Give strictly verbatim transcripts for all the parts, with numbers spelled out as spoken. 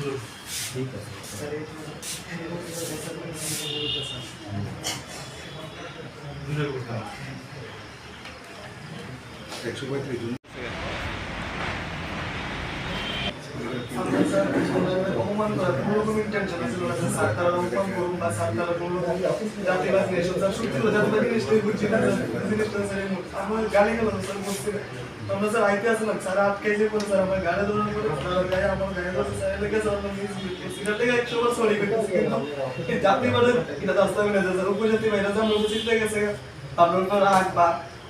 ঠিক আছে। একশো পঁয়ত্রিশ জন। অপমান করার কোনো রকম ইন্টেনশন ছিল না যে স্যার তারা অপমান করুন বা স্যার তারা কোনো রকম জাতিবাদ নিয়ে এসব স্যার সত্যি করে জাতিবাদ জিনিসটাই বুঝছি না স্যার। এই জিনিসটা স্যার এই মুহূর্তে আমার গালি গেল স্যার বুঝছি না। আমরা স্যার আইতে আসলাম, স্যার আটকে যে করে স্যার আমার গাড়ি ধরার পরে স্যার গায়ে আমার গায়ে ধরছে, স্যার এলাকা স্যার আমরা মিস করছি। এটা থেকে একশো বার সরি করতেছি, কিন্তু এই জাতিবাদের এটা রাস্তা মিলে যায় স্যার, উপজাতি ভাইরা যে আমরা উপস্থিত হয়ে গেছে, আপনার উপর রাগ বা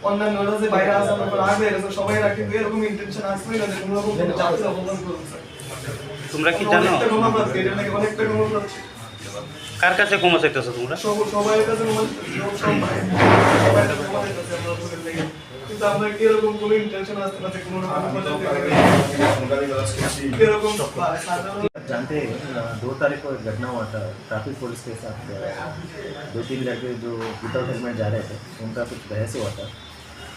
অন্যান্য ওরা যে বাইরে আছে, আপনার উপর রাগ হয়ে গেছে, সবাই রাগ, কিন্তু এরকম ইন্টেনশন আসবেই না যে কোনো রকম কোনো জাতির অপমান করুন স্যার। তোমরা কি জানো? অনেকটা ক্ষমা প্রার্থী, এটা নাকি অনেকটা ক্ষমা প্রার্থী। কার কাছে ক্ষমা চাইতেছো তোমরা? সব-, সবাই কাছে ক্ষমা চাইতেছি, সব, সব ভাই, সবাই কাছে ক্ষমা চাইতেছি আমরা আপনাদের থেকে। কিন্তু আমরা এরকম কোনো ইন্টেনশন আসতে পারে, কোনো রকম কোনো এরকম বা সাধারণ जानते हैं, अ, दो तारीख को एक घटना हुआ था ट्रैफिक पुलिस के साथ। अ, दो तीन लड़के जो विदाउट हेलमेट जा रहे थे, उनका कुछ बहस हुआ था।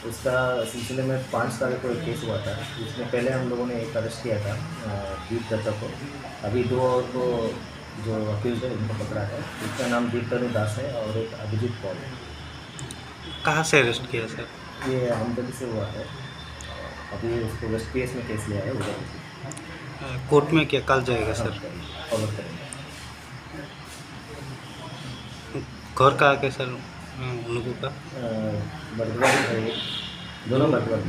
उसका सिलसिले में पाँच तारीख को एक केस हुआ था, जिसमें पहले हम लोगों ने एक अरेस्ट किया था, अ, दीप दत्ता को। अभी दो और को जो अक्यूज है, उनको पकड़ा है। एक का नाम दीप तनु दास है और एक अभिजीत पॉल है। कहाँ से अरेस्ट किया सर? ये हमदर्दी से हुआ है। अभी उसको वेस्ट पीएस में केस लिया है उधर। अ, कोर्ट में क्या कल जाएगा सर? हाँ, फॉरवर्ड करेंगे। घर कहाँ के सर, अ, उन लोगों का? अ, बरदवान है, दोनों बरदवान।